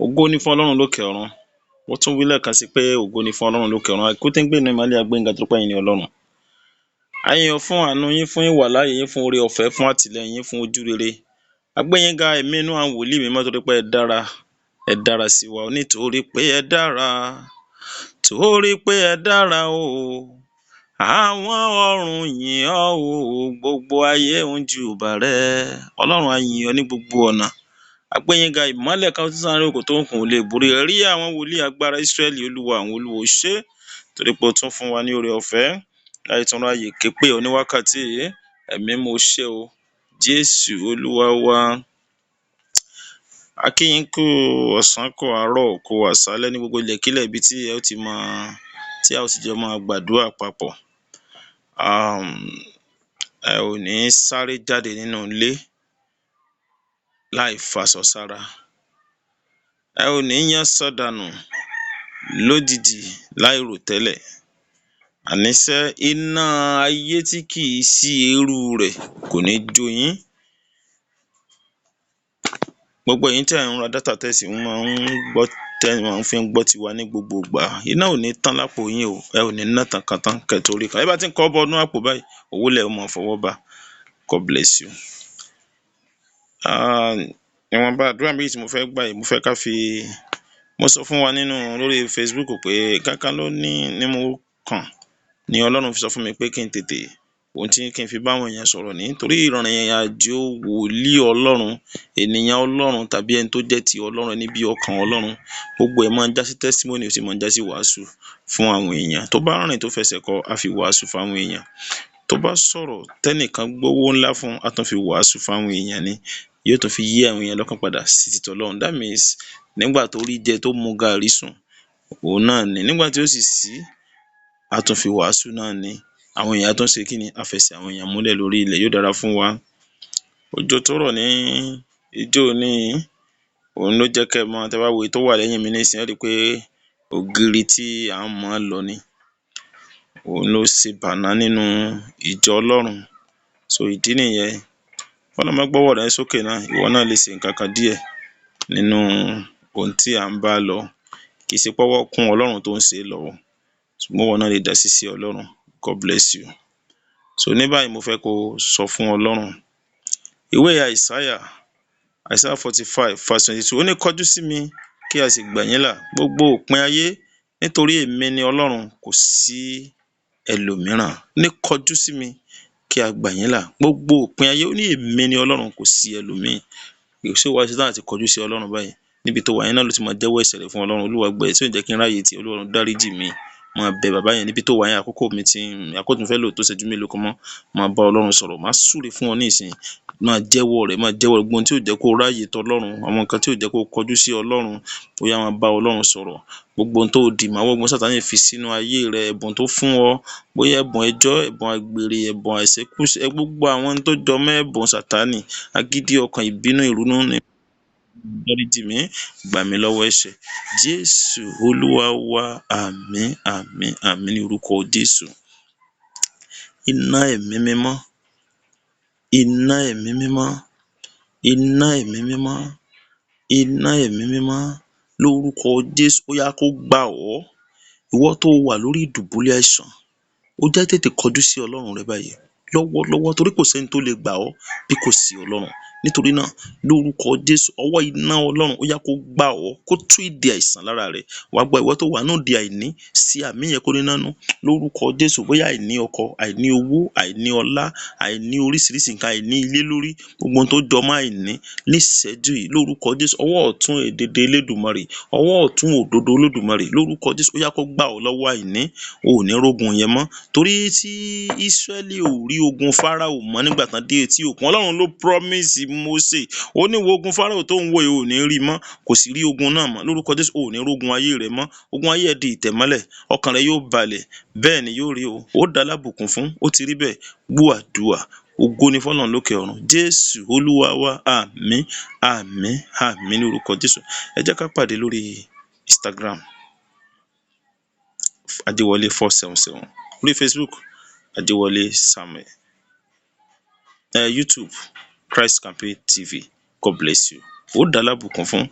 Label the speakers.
Speaker 1: Ògo ni fún Ọlọ́run lókè ọ̀run. Mo tún wí lẹ́ẹ̀kan sí pé ògo ni fún Ọlọ́run lókè ọ̀run. Àìkú tí ń gbé inú ìmọ́lẹ̀, a gbé yín ga torí pé ẹ̀yin ni Ọlọ́run. A yìn ọ́ fún àánú yín, fún ìwàláàyè yín, fún oore-ọ̀fẹ́, fún àtìlẹ́yìn yín, fún ojú rere. A gbé yín ga, ẹ̀mí inú àwọn wòlíì mímọ́, torí pé ẹ dára, ẹ dára sí wa nítorí pé ẹ dára, torí pé ẹ dára o. Àwọn ọ̀run yìn ọ́ o, gbogbo ayé ń júbà rẹ. Ọlọ́run, a yìn ọ́ ní gbogbo ọ̀nà. A gbé yín ga, ìmọ́lẹ̀ kan tó sáré òkò tó ń kùn ún lè borí. Ẹ̀rí àwọn wòlíì, agbára Ísírẹ́lì, Olúwa àwọn olúwo ṣé torí pé o tún fún wa ní oore ọ̀fẹ́ láti tún ráyè ké pè ọ́ ní wákàtí yìí. Ẹ̀mí mo ṣé o. Jésù Olúwa wa. A kí yín kú ọ̀sán, kú àárọ̀, kú àṣálẹ́ ní gbogbo ilẹ̀kílẹ̀ ibi tí ẹ ó ti máa tí a ó sì jọ máa gbàdúrà papọ̀. Ẹ ò ní sáré jáde nínú ilé láì faṣọ sára. Ẹ ò ní yánṣọ dànù lójijì láì rò tẹ́lẹ̀. Àníṣé, iná ayé tí kìí sí eérú rẹ̀ kò ní jó yín. Gbogbo ẹ̀yin tí ẹ̀ ń ra data, tẹ́ ẹ sì máa ń gbọ́, tẹ́ ẹ máa ń fi ń gbọ́ tiwa ní gbogbo ìgbà, iná ò ní tán lápò yín o. Ẹ ò ní ná tàn kan tán kẹ́ ẹ tó rí kan. Ẹ bá ti ń kọ́ bọnú àpò báyìí, owó lẹ̀ ó máa fọwọ́ bà. God bless you. Ìwọ̀nba àdúrà méjì tí mo fẹ́ gbà yìí, mo fẹ́ ká fi mo sọ fún wa nínú lórí Facebook pé kankan ló ní ní mo kàn ní Ọlọ́run fi sọ fún mi pé kí n tètè ohun tí kí n fi báwọn èèyàn sọ̀rọ̀ ní torí ìrìn àjò wòlíì Ọlọ́run, ènìyàn Ọlọ́run tàbí ẹni tó jẹ́ ti Ọlọ́run, ẹni bí ọkàn Ọlọ́run, gbogbo ẹ̀ máa ń já sí testimony, ó sì máa ń já sí wàásù fún àwọn èèyàn. Tó bá rìn tó fẹsẹ̀ kọ, á fi wàásù fáwọn èèyàn. Tó bá sọ̀rọ̀ tẹ́nìkan gbówó ńlá fún, á tún fi wàásù fáwọn èèyàn ni. Yóò tún fi yí àwọn èèyàn lọ́kàn padà sí ti tọlọ́run. That means, nígbà tó rí jẹ, tó mu gààrí sùn, òun náà ni. Nígbà tí ó sì sí, á tún fi wàásù náà ni. Àwọn èèyàn á tún ṣe kíni? Á fẹsẹ̀ àwọn èèyàn múlẹ̀ lórí ilẹ̀. Yóò dára fún wa. Òjò tó rọ̀ ní ijó òní, òun ló jẹ́ kẹ́ ẹ mọ̀. Tẹ́ bá wo èyí tó wà lẹ́yìn mi nísìnyí, ẹ rí i pé ògiri tí à ń mọ́ lọ ni. Òun ló ṣe bàná nínú ìjọ Ọlọ́run. So ìdí nìyẹn. Bọ́lọ́run bá gbọ́wọ́ rẹ sókè náà, ìwọ náà lè ṣe nǹkan kan díẹ̀ nínú ohun tí à ń bá lọ. Kì í ṣe pọ́wọ́ kún Ọlọ́run tó ń ṣe é lọ o, ṣùgbọ́n ìwọ náà lè dá sí sí Ọlọ́run. God bless you. So ní báyìí, mo fẹ́ kó o sọ fún Ọlọ́run. Ìwé Àìsáyà, Isaiah 45 verse 22, ó ní, "Kọjú sí mi kí a sì gbà yín là, gbogbo òpin ayé, nítorí èmi ni Ọlọ́run, kò sí ẹlòmíràn." Ó ní, "Kọjú sí mi kí a gbà yín là, gbogbo òpin ayé." Ó ní, "Èmi ni Ọlọ́run, kò sí ẹlòmíì." Ṣé wàá ṣetán àti kọjú sí Ọlọ́run báyìí? Níbi tó wà yẹn náà ló ti máa jẹ́wọ́ ẹ̀ṣẹ̀ rẹ̀ fún Ọlọ́run. Olúwa, gbẹ̀ tí ò jẹ́ kí n ráyè tí Ọlọ́run dáríjì mí. Máa bẹ bàbá yẹn níbi tó wà yẹn. Àkókò mi ti àkókò tí mo fẹ́ lò tó ṣẹ́jú mélòó kan mọ́. Máa bá Ọlọ́run sọ̀rọ̀. Máa súre fún ọ ní ìsìn. Máa jẹ́wọ́ rẹ̀, máa jẹ́wọ́ gbogbo ohun tí ò jẹ́ kó ráyè tọlọ́run, àwọn nǹkan tí ò jẹ́ kó kọjú sí Ọlọ́run. Bóyá máa bá Ọlọ́run sọ̀rọ̀. Gbogbo ohun tó dì mọ́wọ́, gbogbo Sátánì fi sínú ayé rẹ, ẹ̀bùn tó fún ọ, bóyá ẹ̀bùn ẹjọ́, ẹ̀bùn àgbèrè, ẹ̀bùn àìṣekúṣe, gbogbo àwọn tó jọ mọ́ ẹ̀bùn Sátánì, agídí ọkàn, ìbínú, ìrunú ni. Dáríjì mí, gbà mí lọ́wọ́ ẹ̀ṣẹ̀. Jésù Olúwa wa, àmín, àmín, àmín ní orúkọ Jésù. Iná ẹ̀mí mímọ́, iná ẹ̀mí mímọ́, iná ẹ̀mí mímọ́, iná ẹ̀mí mímọ́ lórúkọ Jésù, ó yá kó gbà ọ́. Ìwọ tó wà lórí ìdùbúlẹ̀ àìsàn, ó jẹ́ tètè kọjú sí Ọlọ́run rẹ báyìí lọ́wọ́lọ́wọ́, torí kò sẹ́ni tó lè gbà ọ́ bí kò sí Ọlọ́run. Nítorí náà, lórúkọ Jésù, ọwọ́ iná Ọlọ́run, ó yá kó gbà ọ́, kó tú ìdè àìsàn lára rẹ. Wàá gba. Ìwọ tó wà nínú ìdè àìní, sí àmì yẹn kó níná nú lórúkọ Jésù. Bóyá àìní ọkọ, àìní owó, àìní ọlá, àìní oríṣiríṣi nǹkan, àìní ilé lórí, gbogbo ohun tó jọ mọ́ àìní níṣẹ́jú yìí, lórúkọ Jésù, ọwọ́ ọ̀tún èdèdè Elédùmarè, ọwọ́ ọ̀tún òdodo Olódùmarè, lórúkọ Jésù, ó yá kó gbà ọ́ lọ́wọ́ àìní. O ò ní rógun yẹn mọ́, torí tí Ísírẹ́lì ò rí ogun Fáráò mọ́ nígbà tán dé etí òkun, Ọlọ́run ló promise Mósè, ó ní, "Wo, ogun Fáráò tó ń wò yìí, ò ní rí mọ́." Kò sì rí ogun náà mọ́. Lórúkọ Jésù, ò ní rógun ayé rẹ mọ́. Ogun ayé ẹ di ìtẹ̀mọ́lẹ̀, ọkàn rẹ yóò balẹ̀. Bẹ́ẹ̀ ni yóò rí o, ó dá lábùkún fún. Ó ti rí bẹ́ẹ̀. Gbọ́ àdúà, ògo ni fọ́lọ́run lókè ọ̀run. Jésù Olúwa wa, àmín, àmín, àmín ní orúkọ Jésù. Ẹ jẹ́ ká pàdé lórí Instagram, Adéwọlé 477, lórí Facebook, Adéwọlé Samuel, YouTube, Christ Campaign TV. God bless you. Ó dá lábùkún fún.